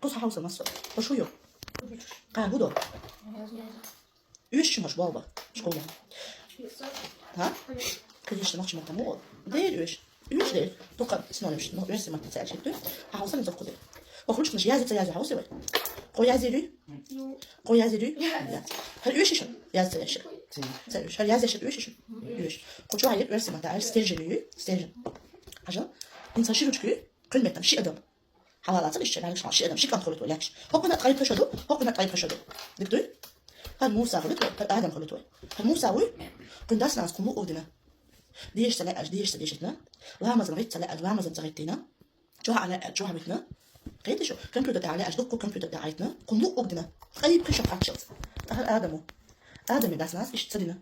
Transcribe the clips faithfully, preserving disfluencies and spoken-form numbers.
Хьо хьовса, масса. Хьо шу ю? Кхы хӀун до? Уьш шу, хьо шу болх ба школе? Хьа? Конечно, нохчий маттахь ма олу. Дера уьш. Уьш дера. Дукха синонимаш, ну, оьрсийн маттахь ца аьлча хӀитта. Хьо хьовса, муьлха кху дера. Хьо хуьлучу хӀуманаш язъе ца язъю хьовсий вай? Кхо язъе дуй? Кхо язъе дуй? Яц. Хьара уьш ю шу? Язъе ца язъю? Ца уьш. Хьара язъеш уьш ю шу? Уьш. Кху чохь ю оьрсийн маттахь аьлча стержень ю, стержень. Хьажал. ХӀинца ши ручка ю, кхуьнан меттана ши адам. Хьалалаца иштта, ваьлла ши адам, ши кӀант хуьлу тхуна лаьтташ. ХӀокхуьнан ткъе пхи шо ду, хӀокхуьнан ткъе пхи шо ду. Дика дуй? ХӀара Муса хуьлу тхуна, хӀара Адам хуьлу тхуна. ХӀара Муса вуй? Кхуьнан дас-нанас кхунна луъург дина. Деша ца лаьа аьлча, деша ца дешийтина. Ламазан гӀитта ца лаьа аьлча, ламазан ца гӀиттийна. Чохь а лаьа аьлча, чохь а витина. Кхетий шу, компьютер тӀехь лаьа аьлча, дуккха компьютер тӀехь Ӏийтина. Кхунна луъург дина. Ткъе пхи шо кхаччалц. ТӀаккха хӀара Адамо. Адаман дас-нанас иштта ца дина.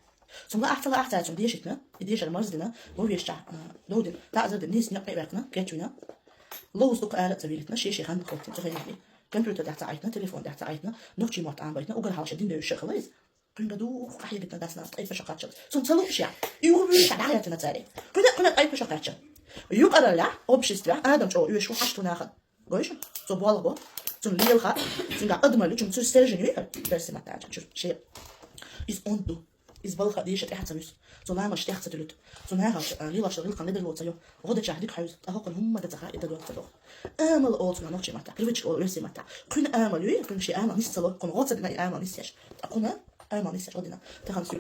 Цунна лаахь ца лаахь цара цунна дешийтина, и дешар марздина, вовешчахь, а, довдина, таӀзар дина, нийса некъ тӀе а ваьккхина, кечвина. Ловза дукха ара а ца вилитина, шен-шен хан хӀоттийна, цу хенахь. Компьютер тӀехь ца Ӏийтина, телефон тӀехь ца Ӏийтина, нохчийн мотт Ӏамабайтина, уггар хьалха шен дин девзаш а хилла иза. Кхуьнга дукха къахьегийтина дас-нанас ткъе пхи шо кхаччалц. Цунна ца лууш яхь, и юха вуьйш яхь, дӀахӀоьттина цара. Кхуьнан, кхуьнан ткъе пхи шо кхаччалц. Юкъараллехь, обществехь, Адам чӀогӀа оьшуш ву хьашт ву нахана. Гой шу? Цо болх бо. Цунна лела хаа. Цуьнгахь адамалла ю, цуьнан стержень ю хӀара, оьрсийн маттахь аьлча, чу шен. Иза онда ду. Иза балха а, деша а тӀаьхьа ца вуьсу. Цо ламазаш тӀех ца туьллуьйту. Цу нахалчу, а, лелош гӀиллакхан ледарло ца йо. ГӀо дечахь дика хьовзу, ткъа хӀокхунна хӀумма дан ца хаьа, и дан дог ца доху. Амал олу цунах нохчийн маттахь, привычка олу оьрсийн маттахь. Кхуьнан амал ю, кхуьнан шен амал нис ца ло, кхунна гӀо ца дина и амал нисъеш. Ткъа кхунна амал нисъеш гӀо дина. Тахана